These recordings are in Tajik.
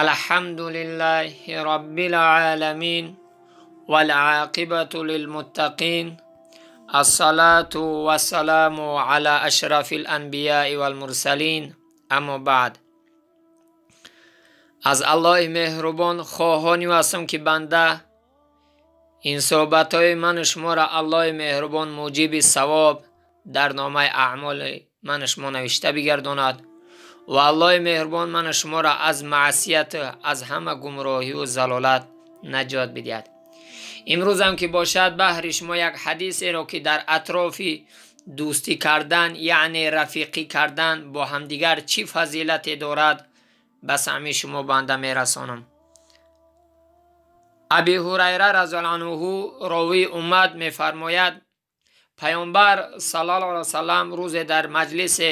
Алҳамду лиллаҳи роббил оламин вал-оқибату лилмуттақин ассалату вассаламу ала ашрафил анбияи вал-мурсалин аммо баъд. Аз Аллоҳи меҳрубон хоҳонӣ ҳастам, ки банда ин суҳбатҳои ману шуморо Аллоҳи меҳрубон муҷиби савоб дар номаи аъмоли ману шумо навишта бигардонад ва Аллоҳи меҳрубон ману шуморо аз маъсият, аз ҳама гумроҳиву залолат наҷот бидиҳад. Имрӯзам ки бошад, баҳри шумо як ҳадисеро, ки дар атрофи дӯстӣ кардан, яъне рафиқӣ кардан бо ҳамдигар чӣ фазилате дорад, ба самъи шумо банда мерасонам. Аби Ҳурайра разияллоҳу анҳу, ровии уммат, мефармояд: Паёмбар саллаллоҳу алайҳи васаллам рӯзе дар маҷлисе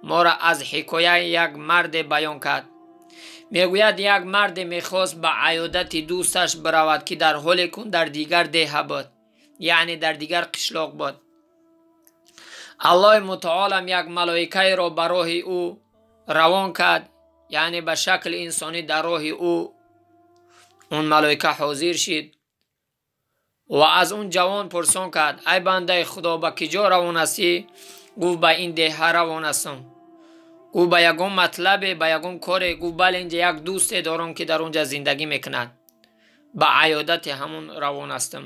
моро аз ҳикояи як марде баён кард. Мегӯяд, як марде мехост ба аёдати дӯсташ биравад, ки дар ҳоле кун дар дигар деҳа буд, яъне дар дигар қишлоқ буд. Аллоҳи мутаолам як малоикаеро ба роҳи ӯ равон кард, яъне ба шакли инсонӣ дар роҳи ӯ он малоика ҳозир шид ва аз он ҷавон пурсон кард: ай бандаи Худо, ба киҷо равон ҳастӣ? Гуфт: ба ин деҳа равон ҳастам. Гуфт: ба ягон матлабе, ба ягон коре? Гуфт: бале, инҷа як дӯсте дорам, ки дар он ҷа зиндагӣ мекунад, ба аёдати ҳамон равон ҳастам.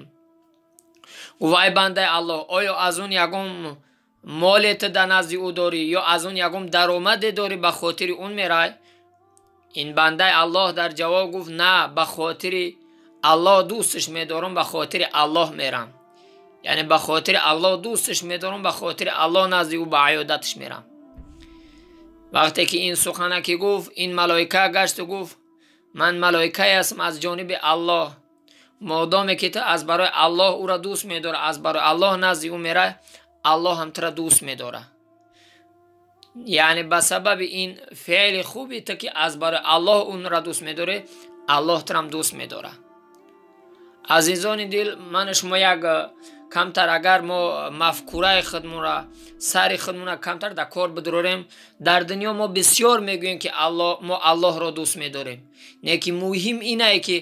Гуфт: ай бандаи Аллоҳ, оё аз он ягон моле ту дар назди ӯ дорӣ ё аз он ягон даромаде дорӣ, ба хотири он мерай? Ин бандаи Аллоҳ дар ҷавоб гуфт: на, ба хотири Аллоҳ дӯсташ медорам, ба хотири Аллоҳ мерам, яъне ба хотири Аллоҳ дӯсташ медорам, ба хотири Аллоҳ назди ӯ ба аёдаташ мерам. Вақте ки ин сухана ки гуфт, ин малоика гашту гуфт: ман малоикае ҳастам аз ҷониби Аллоҳ. Модоме ки ту аз барои Аллоҳ ӯро дӯст медорӣ, аз барои Аллоҳ назди ӯ мерай, Аллоҳ ҳам туро дӯст медорад. Яъне ба сабаби ин феъли хуби ту, ки аз барои Аллоҳ онро дӯст медорӣ, Аллоҳ турам дӯст медорад. Азизони дил, ману шумо як камтар агар мо мафкураи худмонро, сари худмонро камтар дар кор бидурорем, дар дунё мо бисёр мегӯем, ки мо Аллоҳро дӯст медорем. Не ки муҳим инае, ки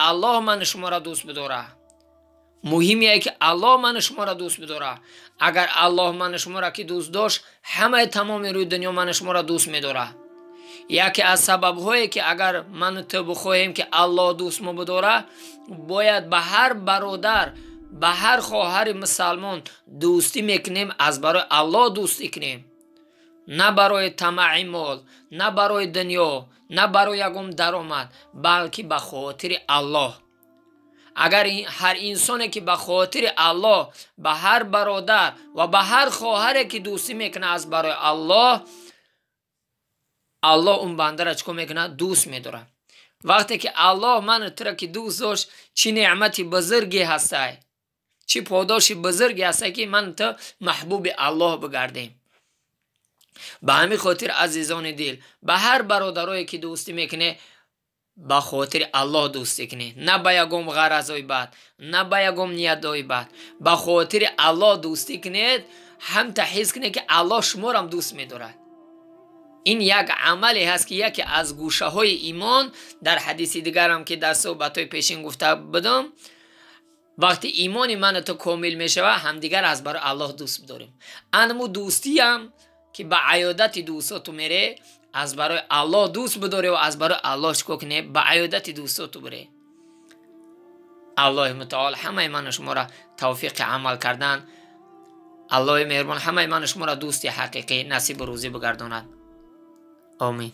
Аллоҳ ману шуморо дӯст бидорад. Муҳим ие, ки Аллоҳ ману шуморо дӯст бидорад. Агар Аллоҳ ману шуморо ки дӯст дошт, ҳамаи тамоми рӯи дунё ману шуморо дӯст медорад. Яке аз сабабҳое, ки агар ману ту бихоҳем, ки Аллоҳ дӯст мо бидорад, бояд ба ҳар бародар, ба ҳар хоҳари мусалмон дӯстӣ мекунем, аз барои Аллоҳ дӯстӣ кунем, на барои тамаъи мол, на барои дунё, на барои ягон даромад, балки ба хотири Аллоҳ. Агар ҳар инсоне, ки ба хотири Аллоҳ ба ҳар бародар ва ба ҳар хоҳаре, ки дӯстӣ мекунад аз барои Аллоҳ, Аллоҳ он бандаро чӣ кор мекунад? Дӯст медорад. Вақте ки Аллоҳ ману туро ки дӯст дошт, чӣ неъмати бузурге ҳастай, чӣ подоши бузурге ҳастай, ки ману ту маҳбуби Аллоҳ бигардем. Ба ҳамин хотир, азизони дил, ба ҳар бародарое, ки дӯстӣ мекунед, ба хотири Аллоҳ дӯстӣ кунед, на ба ягон ғаразҳои бад, на ба ягон ниятҳои бад. Ба хотири Аллоҳ дӯстӣ кунед, ҳамта ҳис кунед, ки Аллоҳ шуморам дӯст медорад. Ин як амале ҳаст, ки яке аз гӯшаҳои имон. Дар ҳадиси дигарам, ки дар суҳбатҳои пешин гуфта будам, вақте имони ману ту комил мешавад, ҳамдигар аз барои Аллоҳ дӯст бидорем. Анму дӯстиам, ки ба аёдати дӯстоту мере, аз барои Аллоҳ дӯст бидоре ва аз барои Аллоҳ чикор куне, ба аёдати дӯстоту бире. Аллоҳи мутаол ҳамаи ману шуморо тавфиқи амал кардан, Аллоҳи меҳрубон ҳамаи ману шуморо дӯсти ҳақиқӣ насибу рӯзӣ бигардонад. Омин.